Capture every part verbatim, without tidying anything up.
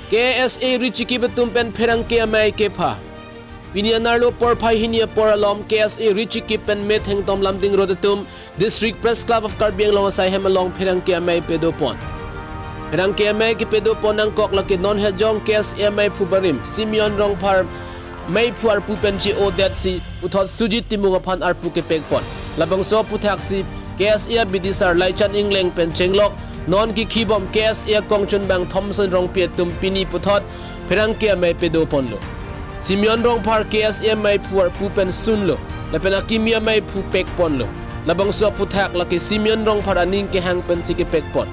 K S A richikip atum pen pherangke amei kepha. Pini anerlo porphai hini apor alom K S A richikip pen methengtom Lumding Road atum District Press Club of Karbi Anglong asaihem along pherangke amei pedopon. Pherangke amei kepedopon nangkok lake non hejong K S A ameiphu barim Simeon Rongphar meiphu arpu pen che-odetsi puthot Sujit Timung aphan arpu kepekpon. Labangso aphuthaksi K S A abidisar Laichan Engleng pen chenglok non kekhibom K S A akongchunbang Thomson Rongpi atum pini puthot pherangke amei pedoponlo. Simeon Rongphar K S A ameiphu arpu pen sunlo, lapen akimi ameiphu pekponlo. Labangso aphuthak lake Simeon Rongphar aning kehang pensi kepekpon.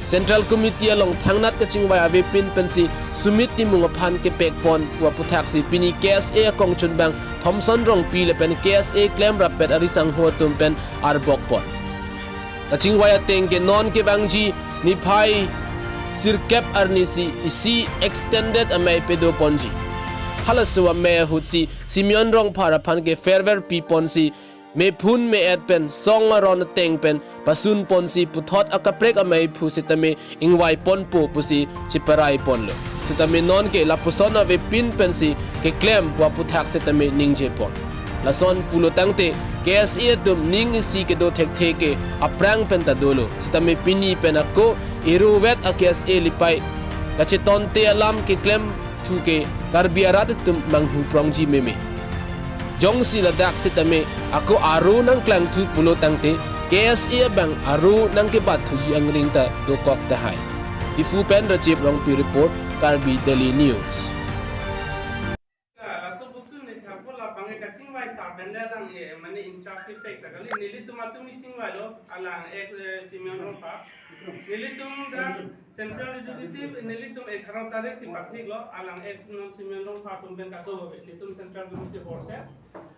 Central Committee along thangnat kachingvai avepin pensi Sumit Timung aphan kepekpon pu aphuthak si pini K S A akongchunbang Thomson Rongpi lapen K S A klem rappet ari sangho atum pen arbokpon. Kachingvai ateng ke non kevangji niphai sirkep arni si isi extended amei pedoponji. Halaso amei ahut si Simeon Rongphar aphan ke farewell piponsi mephun me-et pen song aron ateng pen pasunponsi puthot akaprek ameiphu sitame ingvaiponpo pusi cheparaiponlo. Sitame non ke lapuson avepin pensi keklem pu aphuthak sitame ningjepon. Lason pulo tangte K S A atum ning isi kedo thekthe ke aphrang pen ta dolo. Sitame pini pen ako eruvet a K S A lipai kachetonte alam keklem thu ke Karbi arat atum manghu prongji meme. Jongsi ladak sitame ako aro nangklangthu pulo tangte K S A abang aro nangkebatthuji angring ta dokok tahai. Diphu pen Rajiv Rongpi report, Karbi Daily News. Laso bostu ne thapo labang ke kachingvai sar pen le alang, eh, mane in charge si pek ta kali, nelitum atum chingvailo, alang ex, eh, Simeon Rongphar. Nelitum dak Central Executive nelitum egharo tarik si pathiklo, alang ex non Simeon Rongphar atum pen kadokave, nelitum Central Committee horse.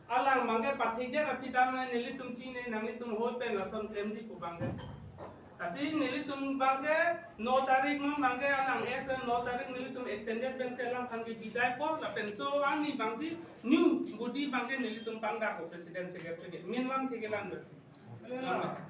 Alang abang ke pathikdet aphi tame nelitum chini nanglitum hoi pen lason klemji pu abang ke. Lasi nelitum abang ke no tarik non abang ke alang ex no tarik nelitum extended pensi alang aphan ke bidaipo, lapen so ani abang si new body abang ke nelitum pangdakpo president secretary ke. Min lam thik ke lang.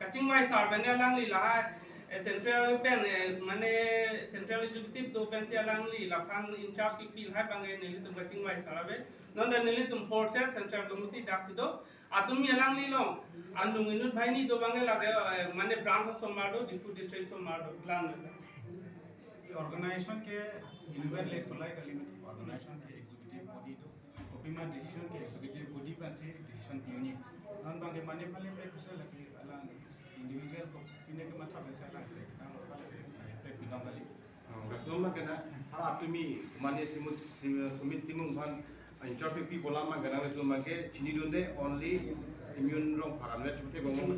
Kachingvai sar pen alangli lahai, eh, central pen, eh, mane central executive do pensi alangli laphan in charge kipi lahai abang ke nelitum kachingvai sar ave. Non ta nelitum four set central committee daksi do. Atum alangli along anung inut banghini do abang ke lake, eh, mane branch osomar do, Diphu district osomar do, lang. Organization ke inward le solai kali mati, organization ke executive body do. Kopima decision ke executive body pensi decision piuni. Non abang ke mane phali pe kusa lagi alang individual ko pine ke matha pensi alang ke tang lo phali pe pidong kali. Oh, laso ma kena, hala tumi mane Simut, Sim-, Sumit Timung aphan in charge pi pola ma kena, itu ma ke chinidunde only Simeon Rongphar anvet chute gomong.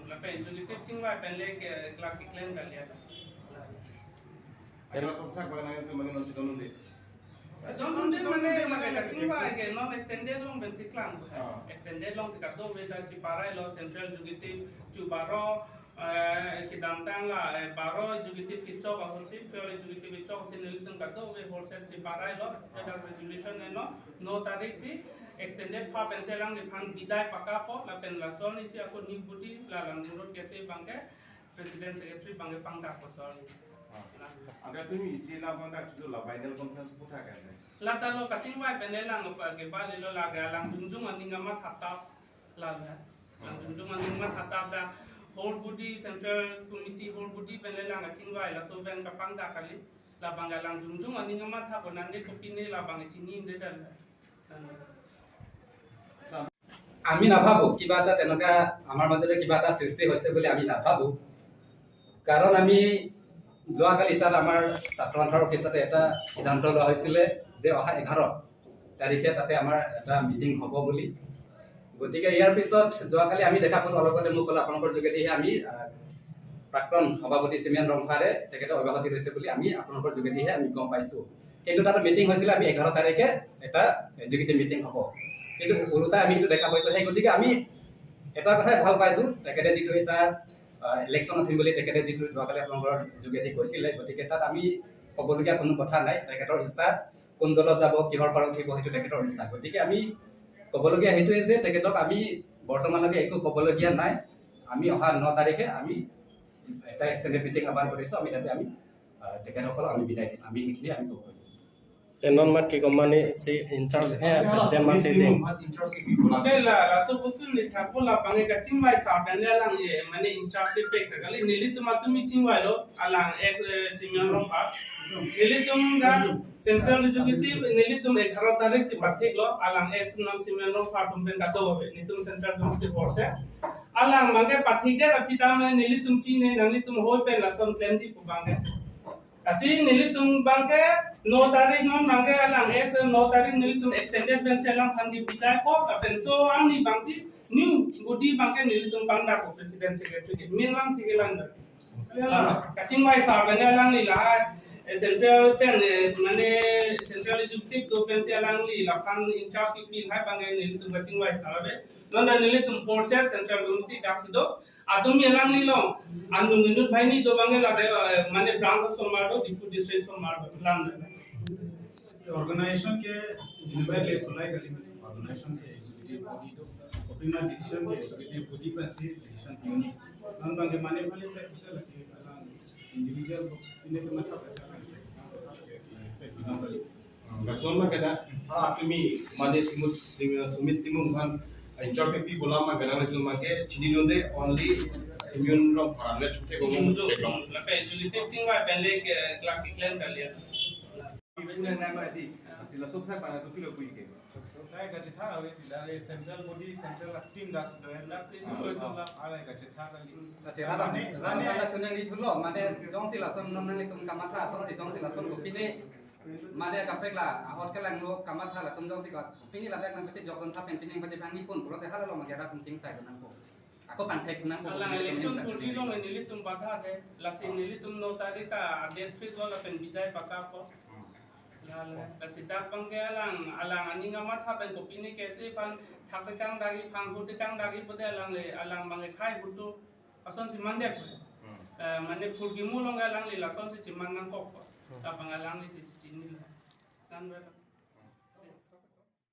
Lapen executive chingvai pen le ke klak keklem kali ya. Hala sob thak ba kena itu ma ke non chidon dunde. Chidon dunde mane lake kachingvai ke non extended along pensi klang. Ah. Extended along si kadokave ta cheparailo central executive chu baro, eh, kedamtang la, eh, baro executive kechok ahut si, twelve executive kechok si nelitum kadokave horse cheparailo, pada resolution eno, no tarik si extended pha pensi alangliphan bidai pakapo, lapen lason isi ako new body la Lumding Road K S A abang ke, President Secretary abang ke pangdakpo sor. Ah. Agar tumi isi la pangdak chutu la final conference kutha kan ne? Lata lo kachingvai pen le lang apa ke bali lo lake alang jongjong aning amat hatap lake. Alang jongjong aning amat hatap da whole body central committee whole body pen le lang kachingvai laso pen kapangdak kali. Labang ke alang jongjong aning amat hap nande kopine labang ke chinide dan. আমি নাভাবো কিবা এটা তেনেকুৱা আমাৰ মাজতে কিবা এটা সৃষ্টি হৈছে বুলি আমি নাভাবো। কাৰণ আমি যোৱাকালি তাত আমাৰ ছাত্ৰ সন্থাৰ অফিচতে এটা সিদ্ধান্ত লোৱা হৈছিলে যে অহা এঘাৰ তাৰিখে তাতে আমাৰ এটা মিটিং হ'ব বুলি। গতিকে ইয়াৰ পিছত যোৱাকালি আমি দেখা পালো, অলপতে মোক ক'লে, আপোনালোকৰ যোগেদিহে আমি, আহ, প্ৰাক্তন সভাপতি চিমেন ৰংফাৰে তেখেতে অব্যাহতি লৈছে বুলি আমি আপোনালোকৰ যোগেদিহে আমি গম পাইছো। কিন্তু তাতে মিটিং হৈছিলে, আমি এঘাৰ তাৰিখে এটা এক্সিকিউটিভ মিটিং হ'ব, কিন্তু ওলোটাই আমি এইটো দেখা পাইছো। সেই গতিকে আমি এটা কথাই ভাল পাইছো, তেখেতে যিটো এটা, আহ, ইলেকশ্যন উঠিম বুলি তেখেতে যিটো যোৱাকালি আপোনালোকৰ যোগেদি কৈছিলে, গতিকে তাত আমি ক'বলগীয়া কোনো কথা নাই। তেখেতৰ ইচ্ছা, কোন দলত যাব, কিহৰ পৰা উঠিব, সেইটো তেখেতৰ ইচ্ছা। গতিকে আমি ক'বলগীয়া সেইটোৱে যে তেখেতক আমি বৰ্তমানলৈকে একো ক'বলগীয়া নাই। আমি অহা ন তাৰিখে আমি এটা এক্সটেণ্ডেড মিটিং আহ্বান কৰিছো, আমি তাতে আমি আহ, তেখেতসকলক আমি বিদায় দিম। আমি সেইখিনি আমি ক'ব খুজিছোঁ। Te non mat ke komat si in charge, eh, president mat si ding. Apela, laso bostu ni thapo labang ke kachingvai sar pen alang, eh, mane in charge ke pek ta kali, nelitum atum chingvailo, alang ex, eh, Simeon Rongphar. Nelitum ga central executive, nelitum egharo tarik si pathiklo, alang ex nam Simeon Rongphar atum pen kado, nelitum central executive board se. Alang abang ke pathik det aphi ta nelitum chini, nanglitum hoi pen lason klemji pu abang ke. Lasi nelitum abang ke no tarik non abang ke alang ex no tarik nelitum extended bench alang aphan kebidai ko, lapen so angni abang si new body abang ke nelitum pangdak ko president secretary ke. Min lang thik lang. Kachingvai sar pen alangli la, eh, central pen, eh, mane central executive do pen si alangli laphan in charge kepi lahai abang ke nelitum kachingvai sar ave. Non ta nelitum four set central committee dak si do. Atum alangli along anung inut banghini do abang ke la, eh, mane branch osomar do, Diphu district osomar do, lang. Organization ke deliver le solai kali mati, organization ke executive body do. Kopima decision ke executive body pensi decision piuni. Non abang ke mane paling tak bisa lagi alang individual do, ini ke mata pesa lagi. Lason ma kada, ah, kami mane Sumit, Sim-, Sumit Timung aphan in charge kepi pu alam ma kada, itu ma ke chinidunde only Simeon Rongphar le chute ko mung so. Lapen executive chingvai pen le ke, eh, klak keklem kali ya. Event yang nama di, si laso pen pada tu pilo pui ke. Nai kachethak ave, dari central body, central team das do. Das itu itu lah. Ave kachethak kali. Lasi rani, rani pada chunang di thulo, mane jongsi lason non nanglitum kamatha, jongsi, jongsi lason kopine, mane kaprek la, ahot kelanglo kamatha latum jongsi kopine ladak nangpachejok dun tha pen pining pachepangni pun, pulote halalo mage latum singsai dun nangpo. Ako pangthek nangpo. Alang election purdi along nelitum badha de, lasi nelitum no tarik ta date fix lo lapen bidai pakappo. Lale, lasi dak abang ke alang, alang aning amatha pen kopine kesi aphan thak tekang dagi, aphan hu tekang dagi pute alang le, alang abang ke khai hutu asonsi mandek. Eh, mane phurgimu along ke alangli lasonsi chiman nangkok. Labang alangli si chinilo. Kan ber-